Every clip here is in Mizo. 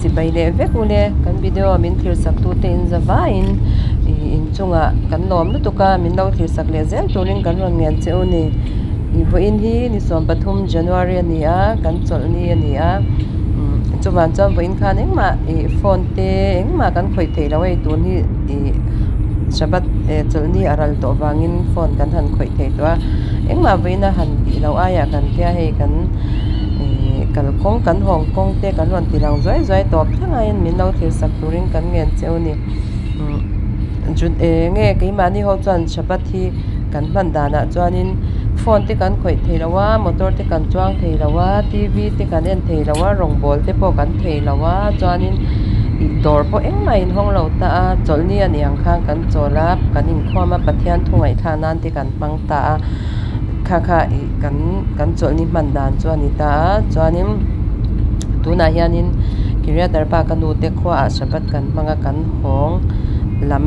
Chibai leh vek ule kan video min thlir sak tute in za vaiin ih inchungah kan lawm lutuk a min lo thlir sak leh zel turin kan rawn ngen che u ni. Ih vawiin hi ni 13 January a ni a kan chawlhni a ni a umm chuvang chuan vawiin khan engmah ih phone te engmah kan khawih theih loh hei tun hi ih Shabbat eh chawlhni a ral tawh vangin phone kan han khawih thei tawh a engmah vawiin a han tih loh aiah kan tia hei kan ih kalkawng kan hawng kawng te kan rawn ti lang zuai zuai tawp thleng aiin min lo thlir sak turin kan ngen che u ni umm eng nge keimahni ho chuan Shabbat hi kan hman danah chuanin phone te kan khawih thei lo a motor te kan chuang thei lo a t v te kan en thei lo a rawngbawl te pawh kan thei lo a chuanin ih dawr pawh engmah in hawng lo ta a chawlhni a nih ang khan kan chawl a kan inkhawm a Pathian thu ngaihthlak nan te kan hmang ta a kha kha ih kan kan chawlhni hman dan chu a ni ta a chuanin tunah hianin Kiryat Arba ka nu te khuaah Shabbat kan hmang a kan hawng lam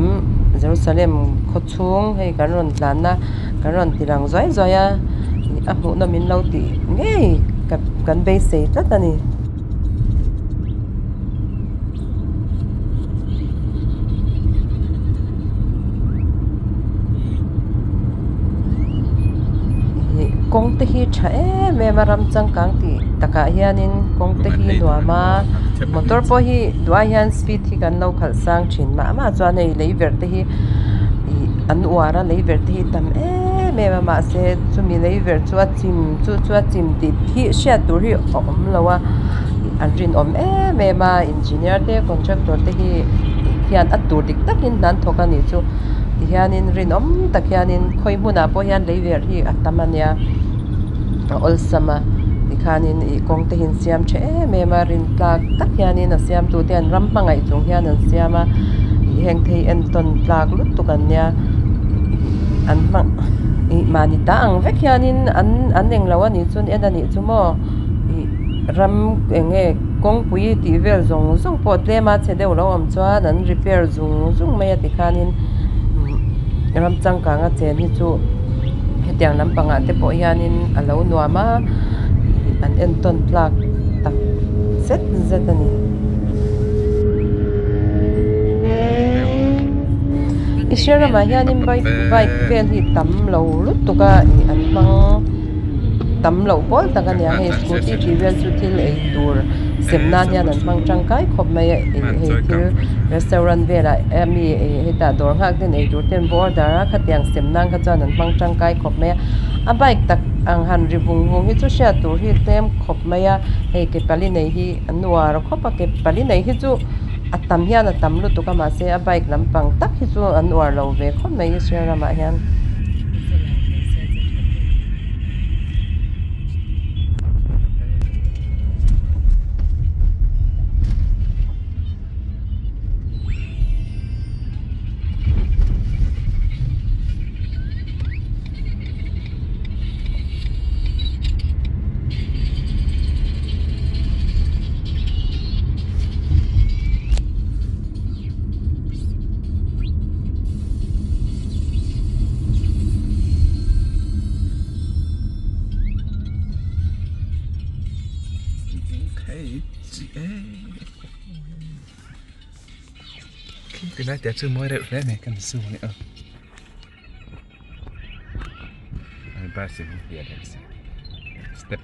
Jerusalem khaw chhung hei kan rawn tlan a kan rawn ti lang zuai zuai a a hmuh nawm in lo tih ngei ka kan beisei tlat a ni. Ih kawng te hi tha em em a ram changkang tih takah hianin kawng te hi nuam a motor pawh hi duh ai hian speed hi kan lo khalh sang thin mah mah chuan hei lei verh te hi ih an uar a lei verh te hi tam em em a mahse chumi lei verh chu a chim chu chu a chim tih hi hriat tur hi a awm lo a an rinawm em em a engineer te contractor te hi hian a tur dik takin hna an thawk a nih chu tihianin rinawm tak hianin khawi hmunah pawh hian lei verh hi a tam a nia a awlsam a tikhanin ih kawng te hi an siam tha em em a rin tlak tak hianin a siamtu te an ram hmangaih chung hian an siam a ih heng te hi entawn tlak lutuk an nia an hmang ih mahni ta ang vek hianin an an englo a nih chu an en a nih chu maw ih ram eng nge kawngpui tih vel zawng zawng pawh tlem a chhe deuh lo awm chuan an repair zung zung mai a tikhanin ram changkang a chen hi chu hetiang lampangah te pawh hianin a lo nuam a an entawn tlak tak zet zet a ni. Israel ramah hianin bike bike vel hi tam lo lutuk a ih an hmang tam loh pawl tak a nia hei scooty tih vel chu thil ei tur sem nan hian an hmang tangkai khawp mai a ih hei thil restaurant velah ami ih hetah dawr nghak ten ei tur ten va order a khatiang sem nan kha chuan an hmang tangkai khawp mai a a bike tak ang han ri vung vung hi chu hriat tur hi tlem khawp mai a hei ke pali nei hi a nuar khawp a ke pali nei hi chu a tam hian a tam lutuk a mahse a bike lampang tak hi chu an uar lo ve khawp mai Israel ramah hian. Ti lai te chu mawi reuh hle mai kan zoom leh a bus in step.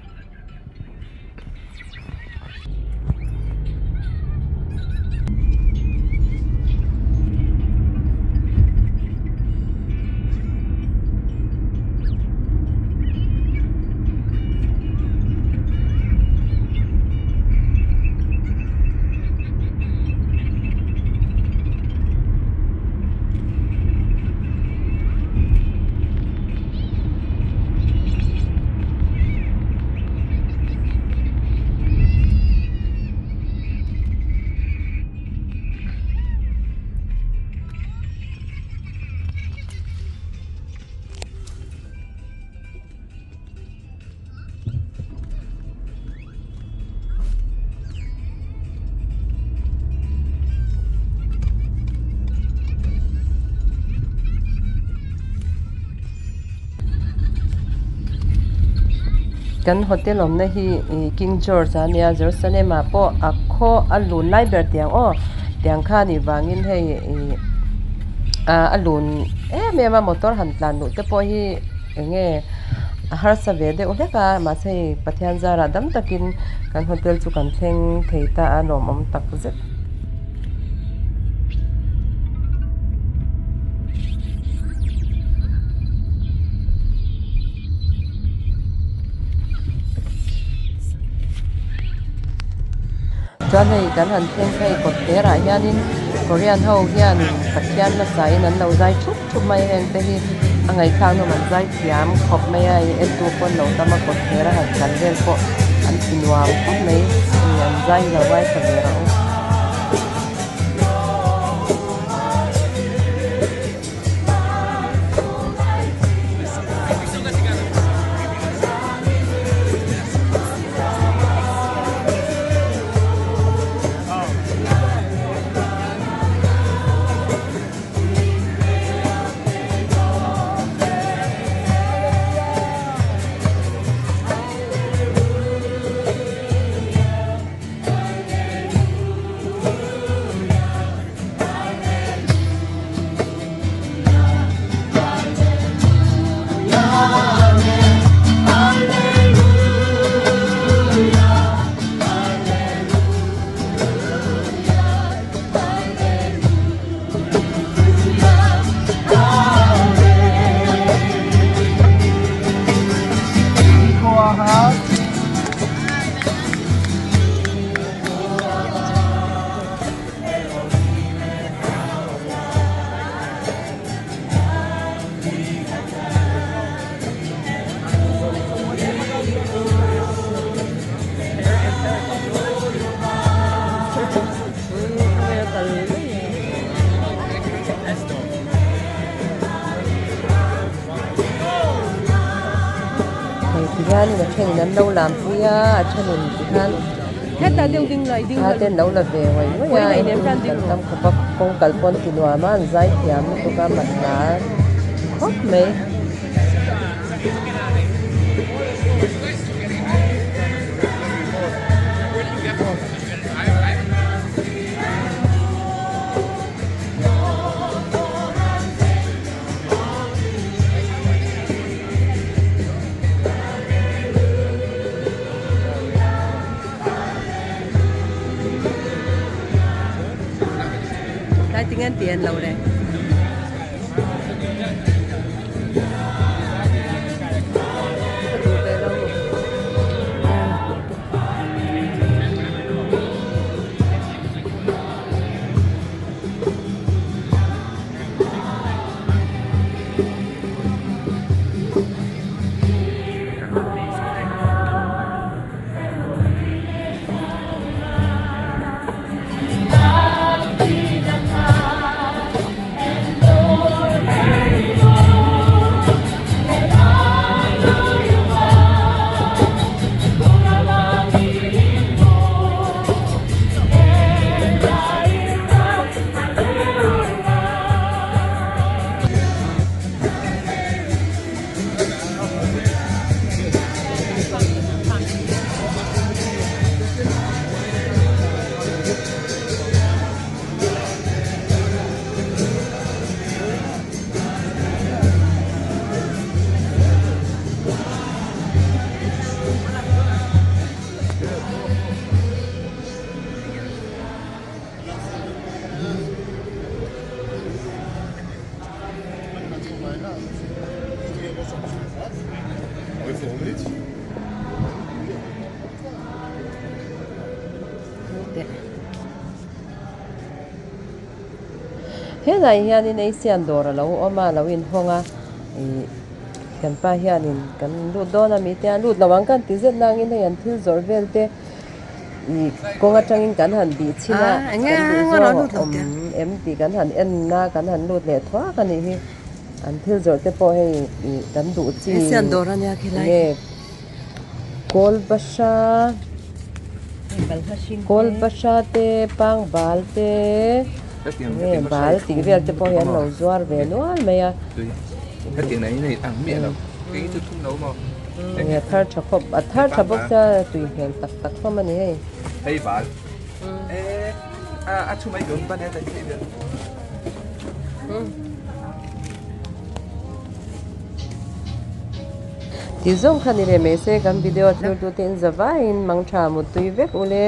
Kan hotel awmna hi ih King George a nia Jerusalem ah pawh a khaw a lun lai ber tiang aw tiang kha anih vangin hei ih ah a lun em em a motor han tlan luh te pawh hi eng nge a harsa ve deuh hlek a mahse hei Pathian zarah dam takin kan hotel chu kan thleng thei ta a lawmawm tak zet. Chuan hei kan han thleng phei kawt therah hianin Korean ho hian Pathian hmasa in an lo zai thup thup mai a heng te hi a ngaihthlak nawm an zai thiam khawp mai a hei entu pawn lo tam a kawt thera han kal vel pawh an ti nuam khawp mai hei an zai hi lo ngaithla ve rawh u. Hei ti hianin a thenin an lo lam pui a a thenin ti hian thla te an lo la ve ngawih ngawih a kan tam khawp a kawng kal pawh an ti nuam a an zai thiam lutuk a man hla khawp mai. Tlai tinge an ti en lo le. Ka duh ve lo. Helai hianin Asian dawr a lo awm a a lo inhawng a ih kan pa hianin kan lut dawn a mi te a lut lo ang ka ti zet nangin hei an thil zawrh vel te ih kawng atangin kan han bih chhin a kan duh zawng a awm em tih kan han en a kan han lut leh thuak a nih hi an thil zawrh te pawh hei ih kan duh chi nge kawl bahra kawl bahra te pangbal te nge bal tih vel te pawh hi an lo zuar ve nual mai a. A thar tha khawp a thar tha bawk sia tui hmel tak tak hlawm a ni hei. Hei bal e a a thu mai dawn ban e dai thei vel. Ti zawng kha ni leh mai se kan video thlir tute in zavaiin mangtha muttui vek ule.